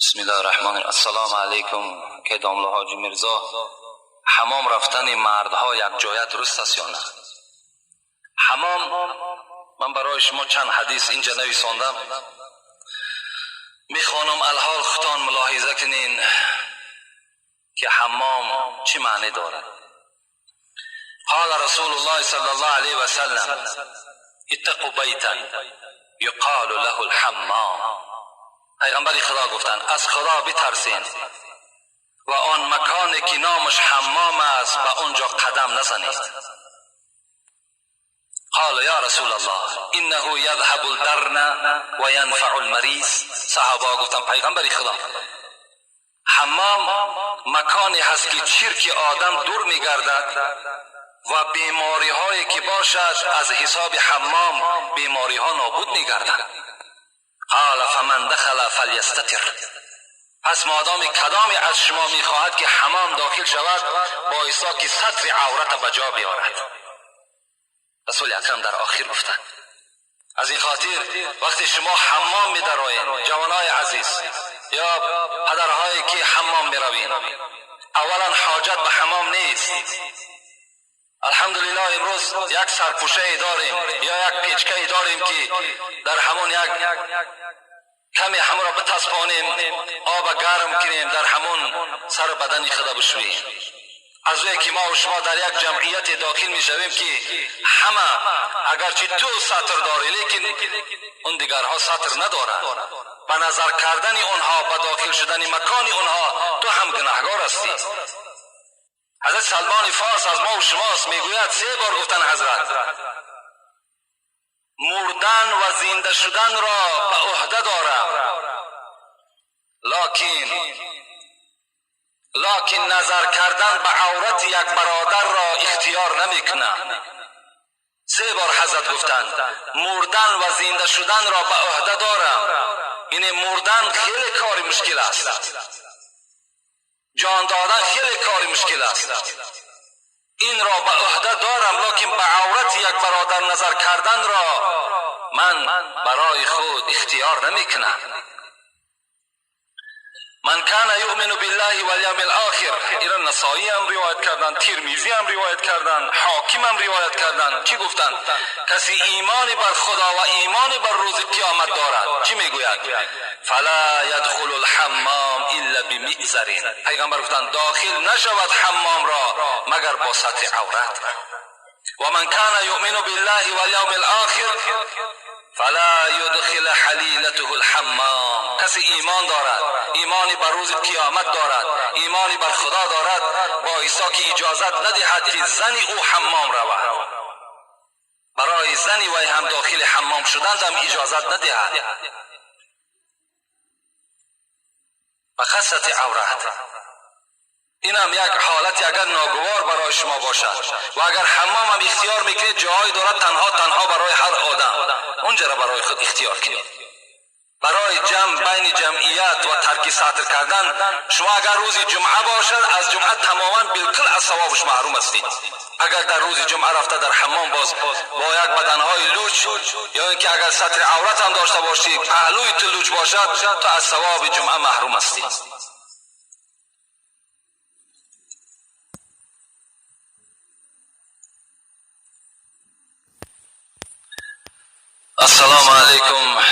بسم الله الرحمن الرحیم. السلام علیکم که داملا حاجی میرزا، حمام رفتن مردها یک جایه درست است یا نه؟ حمام، من برای شما چند حدیث اینجا نویساندم، میخوانم. الحال خودتان ملاحظه کنین که حمام چی معنی دارد. قال رسول الله صلی الله علیه و سلم: اتقوا بیتا یقال له الحمام. پیغمبر خدا گفتند از خدا بترسین و آن مکانی که نامش حمام است به آنجا قدم نزنید. قال یا رسول الله انه یذهب الدرن و ینفع المریض. صحابه گفتند پیغمبر خدا، حمام مکانی هست که چرک آدم دور میگردد و بیماری هایی که باشد از حساب حمام بیماری ها نابود میگردد. قال فمن دخل فلیستتر. پس مادام کدامی از شما میخواهد که حمام داخل شود، بایستا که ستر عورت به جا بیارد. رسول اکرم در آخر گفتند. از این خاطر وقتی شما حمام میدرایین، جوانای عزیز یا پدرهایی که حمام میروین، اولا حاجت به حمام نیست. الحمدلله امروز یک سرپوشه داریم یا یک پیچکه داریم که در همون یک کمی همون را بتسپانیم، آب گرم کنیم، در همون سر بدن خود بشوییم. از وی که ما و شما در یک جمعیت داخل می شویم که همه، اگرچه تو ستر داری، لیکن اون دیگرها ستر ندارند. به نظر کردن اونها، به داخل شدن مکان اونها، تو هم گناهگار هستی. حضرت سلمان فارس از ما و شماست، میگوید 3 بار گفتن حضرت: مردن و زنده شدن را به عهده دارم، لکن نظر کردن به عورت یک برادر را اختیار نمیکنم. 3 بار حضرت گفتند مردن و زنده شدن را به عهده دارم. یعنی مردن خیلی کار مشکل است، جان دادن خیلی کار مشکل است، این را به عهده دارم، لکن به عورت یک برادر نظر کردن را من برای خود اختیار نمیکنم. من کان یؤمن بالله والیوم الاخر. ایران نسائی هم روایت کردن، ترمذی هم روایت کردن، حاکم هم روایت کردن. چی گفتن؟ کسی ایمان بر خدا و ایمان بر روز قیامت دارد، چی میگوید؟ فلا یدخل الحمام الا بمئزر. پیغمبر گفتن داخل نشود حمام را مگر با ستر عورت. و من کان یؤمن بالله والیوم الاخر فلا یدخل حلیلته الحمام. کسی ایمان دارد، ایمانی بر روز قیامت دارد، ایمانی بر خدا دارد، با عیسی که اجازت ندهد که زنی او حمام رود. برای زنی وی هم داخل حمام شدن هم اجازت ندهد. به خصت عورت. این هم یک حالت اگر ناگوار برای شما باشد و اگر حمام هم اختیار میکنید، جاهای دارد تنها تنها برای هر آدم، اونجا را برای خود اختیار کنید. برای جمع بین جمعیت و ترک ستر کردن، شما اگر روز جمعه باشد از جمعه تماما بالکل از ثوابش محروم هستید. اگر در روز جمعه رفته در حمام باز با یک بدنهای لوچ، یا اینکه اگر ستر عورت هم داشته باشی پهلوی تو لوچ باشد، تو از ثواب جمعه محروم هستی. السلام علیکم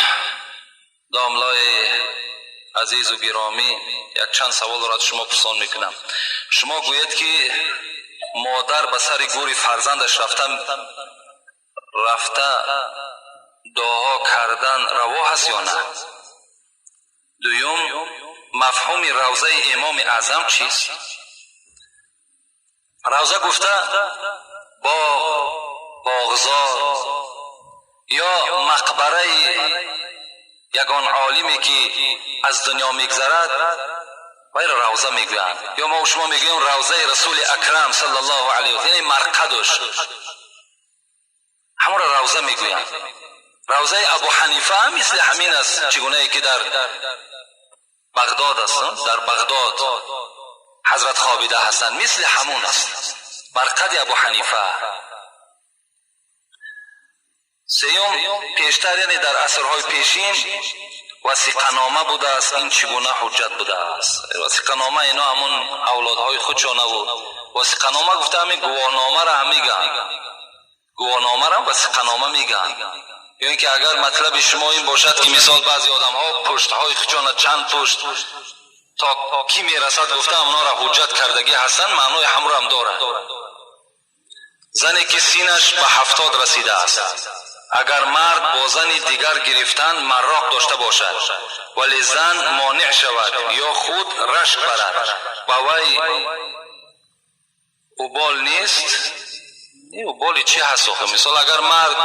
داملای عزیز و گرامی، یک چند سوال را از شما پرسان میکنم. شما گوید که مادر به سر گور فرزندش رفته دعا کردن روا هست یا نه؟ دوم، مفهوم روضه امام اعظم چیست؟ روضه گفته باغ، باغزار یا مقبره یگان عالمی که از دنیا میگذرد وی را روضه میگویند. یا ما و شما میگوییم روضه رسول اکرم صلی الله علیه و آله، یعنی مرقدش، همون را روضه میگویند. روضه ابو حنیفه هم مثل همین است، چگونه که در بغداد است، در بغداد حضرت خوابیده هستند، مثل همون است مرقد ابو حنیفه. سیوم، پیشتر یعنی در عصرهای پیشین Васиқанома будааст, ин чӣ гуна ҳуҷҷат будааст? Васиқанома ино ҳамун авлодҳои худшона буд. Васиқанома гуфта ҳамин гувоҳномаро ҳам мегӯянд, гувоҳномаро васиқанома мегӯянд. Ё ин ки агар матлаби шумо ин бошад, ки мисол баъзе одамҳо пуштҳои худшона чанд пушт то кӣ мерасад гуфта онҳоро ҳуҷҷат кардагӣ ҳастанд, маънои ҳамро ҳам дорад. Зане ки синаш ба 70 расидааст, агар мард бо зани дигар гирифтан мароқ дошта бошад, вале зан монеъ шавад ё худ рашк барад, ба вай убол нест? Уболи чӣ ҳаст охир? Мисол, агар мард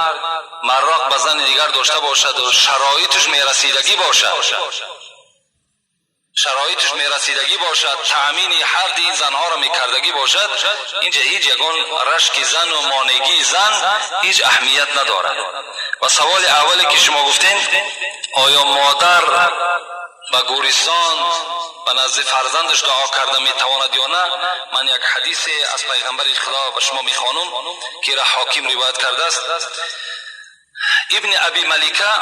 мароқ ба зани дигар дошта бошаду шароиташ мерасидагӣ бошад, шароиташ мерасидагӣ бошад, таъмини ҳарди ин занҳоро мекардагӣ бошад, инҷа ҳеҷ ягон рашки зану монегии зан ҳеҷ аҳамият надорад. Ва саволи аввале ки шумо гуфтем, оё модар ба гӯристон ба назди фарзандаш дуо карда метавонад ё на, ман як ҳадисе аз пайғамбари Худо ба шумо мехонам, ки ра Ҳоким ривоят кардааст. Ибни Аби Малика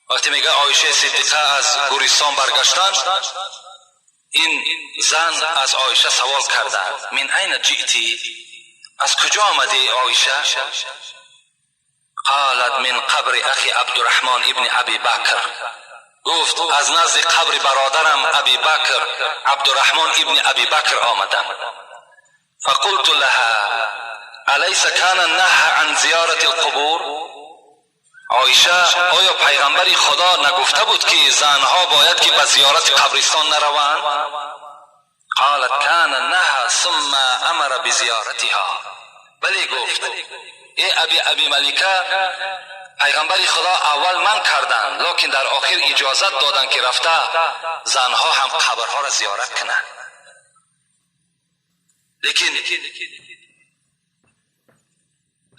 вақте мега Оишаи Сиддиқа аз гӯристон баргаштанд, ин зан аз Оиша савол карданд: «Мин айна ҷи'ти?» Аз куҷо омадӣ, Оиша? Қалат: «Мин қабри ахи Абдурраҳмон ибни Аби Бакр». Гуфт: «Аз назди қабри бародарам Аби Бакр, Абдурраҳмон ибни Аби Бакр омадам». Фақулту лаҳа: «Алайса кана наҳа ан зиёрати алқубур?» Оиша, оё пайғамбари Худо нагуфта буд, ки занҳо бояд ки ба зиёрати қабристон нараванд? Қалат: «Кана наҳа, сумма амара бизиёратиҳо». Бале, гуфт, э Аби Малика, пайғамбари Худо аввал манъ карданд, лекин дар охир иҷозат доданд, ки рафта занҳо ҳам қабрҳоро зиёрат кунанд. Лекин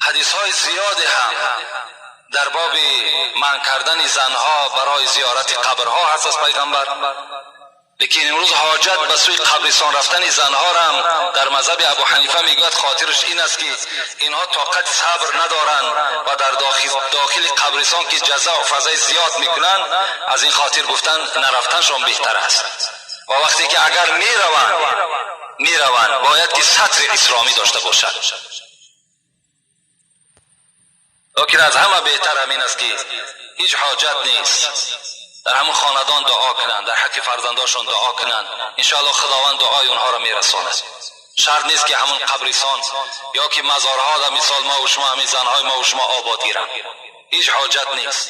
ҳадисҳои зиёде ҳам дар боби манъ кардани занҳо барои зиёрати қабрҳо ҳаст аз пайғамбар. Лекин имрӯз ҳоҷат ба сӯи қабристон рафтани занҳорам дар мазҳаби Абу Ҳанифа мегӯяд, хотираш ин аст, ки инҳо тоқати сабр надоранд ва дар дохили қабристон ки ҷаза ва фазаи зиёд мекунанд, аз ин хотир гуфтан нарафтаншон беҳтар аст. Ва вақте ки агар мераванд, бояд ки сатри исломӣ дошта бошад. Лекин аз ҳама беҳтар ҳамин аст, ки ҳеҷ ҳоҷат нест, дар ҳамон хонадон дуо кунанд, дар ҳаққи фарзандошон дуо кунанд, иншоалло Худованд дуои онҳоро мерасонад. Шарт нест, ки ҳамон қабристон ё ки мазорҳо дар мисол ма ва шумо, ҳамин занҳои ма ва шумо обод гиранд, ҳеҷ ҳоҷат нест.